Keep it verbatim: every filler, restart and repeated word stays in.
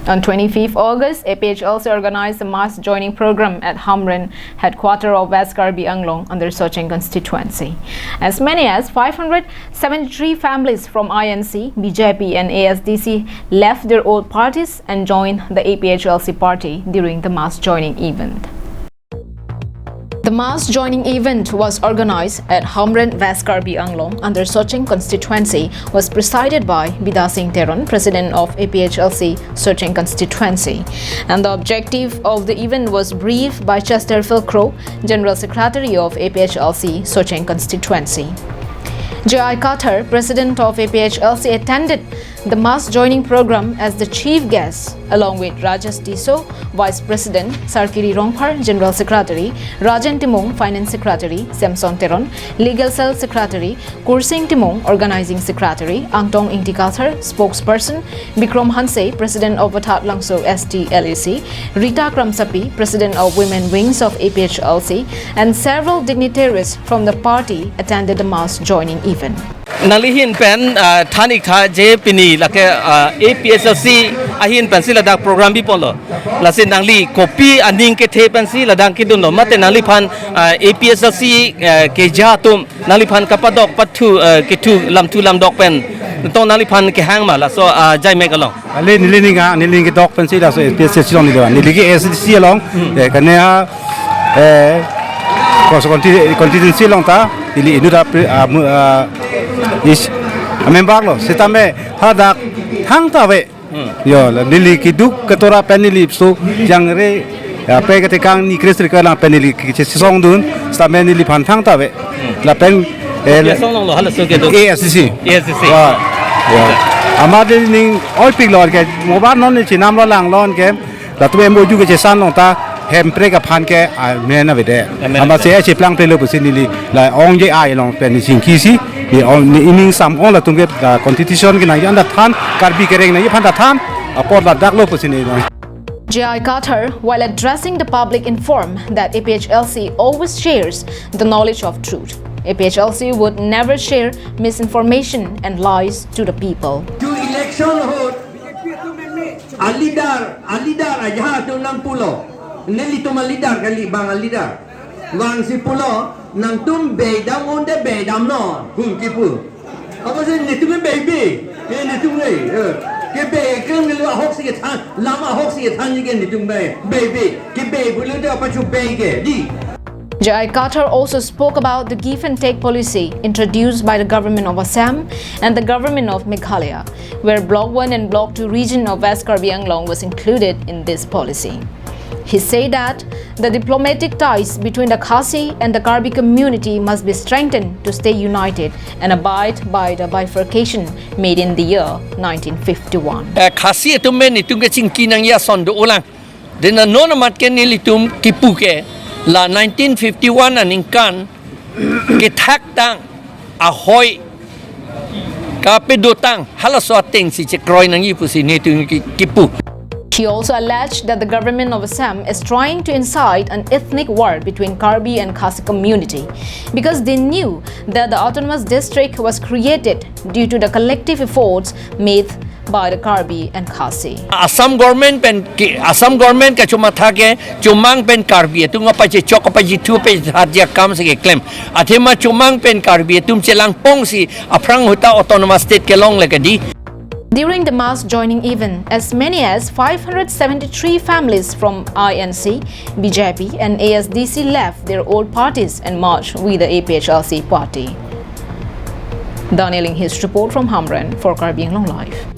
On twenty-fifth August, A P H L C organized a mass joining program at Hamren, headquarter of West Karbi Anglong under Socheng constituency. As many as five hundred seventy-three families from I N C, B J P and A S D C left their old parties and joined the A P H L C party during the mass joining event. The mass joining event was organized at Hamren, West Karbi Anglong under Socheng constituency, was presided by Bidya Sing Teron, President of A P H L C Socheng constituency. And the objective of the event was briefed by Chesterfield Kro, General Secretary of A P H L C Socheng constituency. J I Kathar, President of A P H L C, attended the mass joining program as the chief guest, along with Rajesh Tisso, Vice President, Sarkiri Rongphar, General Secretary, Rajen Timung, Finance Secretary, Samson Teron, Legal Cell Secretary, Kursing Timung, Organizing Secretary, Angtong Ingti Kathar, Spokesperson, Bikrom Hanse, President of Vathat Langso S T L A C, Rita Kramsapi, President of Women Wings of A P H L C, and several dignitaries from the party attended the mass joining event. Nangli ahin pen, ah, than-ik tha je pini lake, ah, A P H L C ahin pensi ladak program biponlo. Lasi nangli kopi aning kethe pensi ladak kedunlo, mate nangliphan, ah, A P H L C, ah, keja atum nangliphan kapadok pathu, ah, kethu lamthu lamdok pen, to nangliphan kehang ma laso, ah, jaimek along? Ale neli ning, ah, neli ning kedok pensi laso A P H L C along neli, neli ke A S D C along, eh, kane, ah, eh, kos konti-, konstituensi along ta, neli inut ap-, ah, mu-, ah, is, ah, member lo, sitame hadak thangta ave. Hmm. Yo, la neli keduk ketora pen neli so jangre, ya, pe ketekang ni kres reka lang pen neli kechesongdun, sitame neliphan thangta ave. Hmm. Lapen, eh, Kopi asong along lo, halaso keduk? A S D C. A S D C. Ya, ya. Amat neli ning oipiklo ke, mobar non neli chinamlo langlo ke, latum M O U kechesan along ta, Hemprek aphan ke, ah, amen avedet. Amen. Amatsi eh cheplang pelo pusi neli la ong J I along pen neli chingkisi, neli ong neli ining sam ong latum ke, ah, constitution kenangji anta than, Karbi kereng nangji aphan ta than, apot ladak lo pusi neli ong. J I Kathar, while addressing the public, informed that A P H L C always shares the knowledge of truth. A P H L C would never share misinformation and lies to the people. To election ahut, a leader, a leader ajahak atum nangpulo. Nelitum a leader kali, bang a leader. Bang si pulo, nangtum beidam un'e, beidamnon, kum kipu. Apotsi netum beibe, ke netum beibe, eh. Kebe ke nelu ahoksi kethan, lam ahoksi kethan ke netum beibe, beibe. Kebe pulote apa chu bei ke, dei. J I Kathar also spoke about the give and take policy introduced by the government of Assam and the government of Meghalaya, where Block one and Block two region of West Karbi Anglong was included in this policy. He said that the diplomatic ties between the Khasi and the Karbi community must be strengthened to stay united and abide by the bifurcation made in the year nineteen fifty-one. Eh, Khasi atum netum kechingki nangji ason do-olang. Dena non amat ke nelitum kipu ke la nineteen fifty-one aningkan kethak tang ahoi kapedo tang halaso atengsi chekroi nangji pusi netum ki-, kipu. He also alleged that the government of Assam is trying to incite an ethnic war between Karbi and Khasi community because they knew that the autonomous district was created due to the collective efforts made by the Karbi and Khasi. Assam government pen ke, Assam government kachomatha ke chomang pen Karbi atum apachechok apachethu apachethat akam si keklem. Athema chomang pen Karbi atum chelangpongsi aphrang ahut ta autonomous state kelongle ke dei. During the mass joining event, as many as five hundred seventy-three families from I N C, B J P and A S D C left their old parties and merged with the A P H L C party. Daniel Inghis report from Hamren for Karbi Anglong Live.